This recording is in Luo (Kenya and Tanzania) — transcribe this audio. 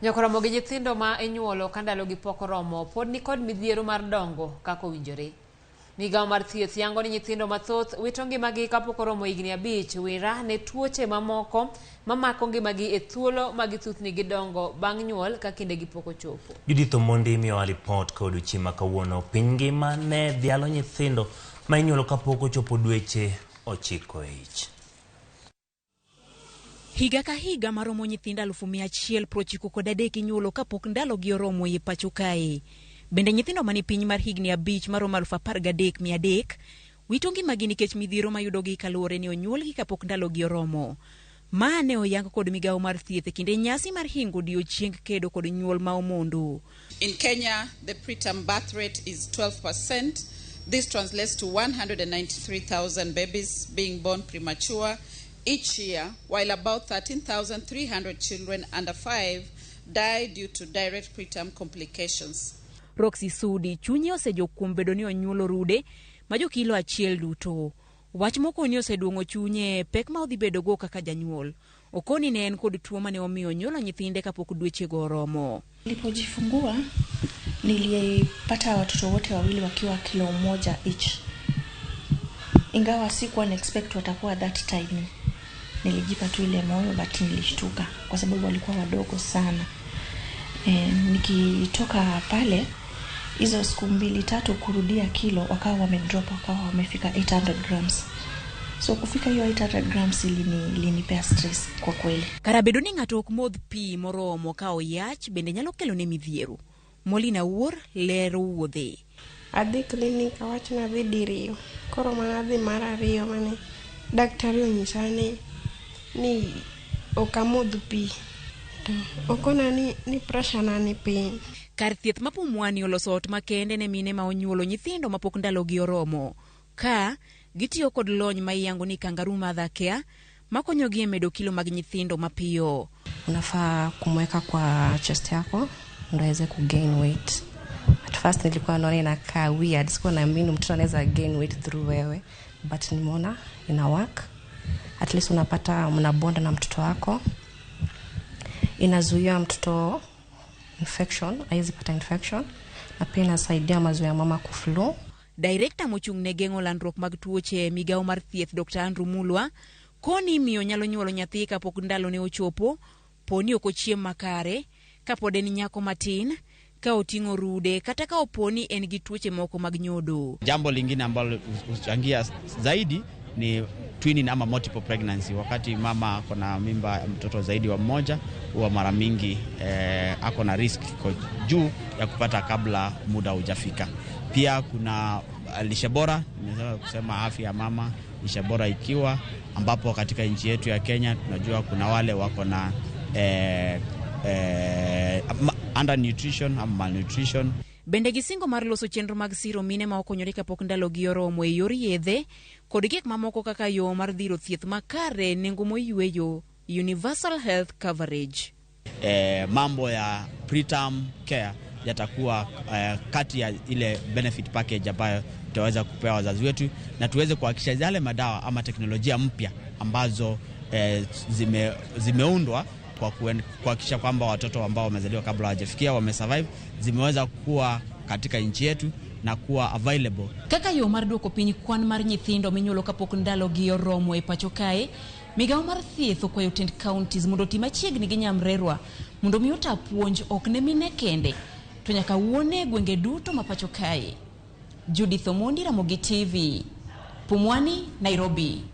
Nyakoromo gi nyithindo ma inyuolo ka ndalogi pok oromo pod nikod midhiero mar dongo kaka owinjore. Migawo mar thieth yango ni nyithindo mathoth wito ngimagi kapok oromo higni 5 wira ne tuoche mamoko mamako ngimagi e thuolo ma githuthni gidongo bang' nyuol ka kindegi pok ochopo. Judith Omondi miyowa lipot ka odiochieng' ma kawuono piny ngima ne dhialo nyithindo ma inyuolo kapok ochopo dweche 9 e ich. Higa ka higa maromo nyithindo 193,000 inyuolo kapok ndalogi oromo e pacho kae. Bende nyithindo mani piny mar higni 5 maromo 13,300 wito ngimagi nikech midhiero mayudogi kaluwore ni onyuolgi kapok ndalogi oromo. Ma ne oyang kod migawo mar thieth e kinde nyasi mar hingo odiochieng kedo kod nyuol ma omondo. In Kenya, the preterm birth rate is 12%. This translates to 193,000 babies being born premature each year, while about 13,300 children under 5 die due to direct preterm complications. Roxy Sudi chunye osejok kuom bedo ni onyuolo rude ma jokilo 1 duto. Wach mokoni oseduong'o chunye pek ma odhi bedogo kaka janyuol. Okoni ne en kod tuo mane omiyo onyuolo nyithinde kapok dwechego oromo. Nilipojifungua nilipata watoto wote wawili wakiwa kilo 1 each. Ingawa sikuwa na expect watakuwa that tiny. Nilijipa tu ile moyo, but nilishtuka kwa sababu walikuwa wadogo sana. Nikitoka pale hizo siku 2-3 kurudia kilo wakawa wamedrop, wakawa wamefika 800 grams. So kufika hiyo 800 grams ilinipea stress kwa kweli. Kara bedo ni ng'ato ok modh pi moromo ka oyach bende nyalo kelo ne midhiero. Molina Wuor lero wuodhe. Adhi klinik awach ni adhi diriyo. Koro mana adhi mar ariyo mane daktari onyisa ni ok amodh pi. To okona ni pressure na ni piny. Kar thieth ma Pumwani oloso ot makende ne mine ma onyuolo nyithindo mapok ndalogi oromo. Ka gitiyo kod lony ma iyango ni Kangaroo Mother Care makonyogi e medo kilo mag nyithindo mapiyo. Unafaa kumweka kwa chest yako ndo aweze kugain weight. At first nilikuwa naona inakaa weird, sikuwa naamini mtoto anaweza gain weight through wewe, but nimeona ina work. At least unapata mnabonda na mtoto wako. Inazuia mtoto infection, haiwezi pata infection, na pia inasaidia maziwa ya mama kuflow. Director mochung' ne geng'o landruok mag tuoche e migawo mar thieth Dr. Andrew Mulwa koni miyo nyalo nyuolo nyathi kapok ndalone ochopo, poni ok ochiem makare, kapod en nyako matin, ka oting'o rude kata ka oponi en gi tuoche moko mag nyodo. Jambo lingine ambalo huchangia zaidi ni twinning ama multiple pregnancy. Wakati mama ako na mimba ya mtoto zaidi wa mmoja, huwa mara mingi ako na risk iko juu ya kupata kabla muda hujafika. Pia kuna lishe bora, nimeweza kusema afya ya mama, lishe bora ikiwa ambapo katika nchi yetu ya Kenya tunajua kuna wale wako na undernutrition ama malnutrition. Bende gisingo mar loso chenro mag siro mine ma okonyore kapok ndalogi oromo e yor yedhe kod gik mamoko kaka yo mar dhiro thieth makare, nengo moyweyo, universal health coverage. Mambo ya preterm care yatakuwa kati ya ile benefit package ambayo tutaweza kupewa wazazi wetu, na tuweze kuhakikisha yale madawa ama teknolojia mpya ambazo zimeundwa kwa kuhakikisha kwamba watoto ambao wamezaliwa kabla hawajafikia wamesurvive, zimeweza kuwa katika nchi yetu na kuwa available. Kaka yo mar duoko piny kwan mar nyithindo minyuolo kapok ndalogi oromo e pacho kae, migawo mar thieth okwayo tend counties mondo oti machiegni gi nyamrerwa mondo mi ota puonj ok ne mine kende to nyaka wuone e gwenge duto ma pacho kae. Judith Omondi, Ramogi TV, Pumwani, Nairobi.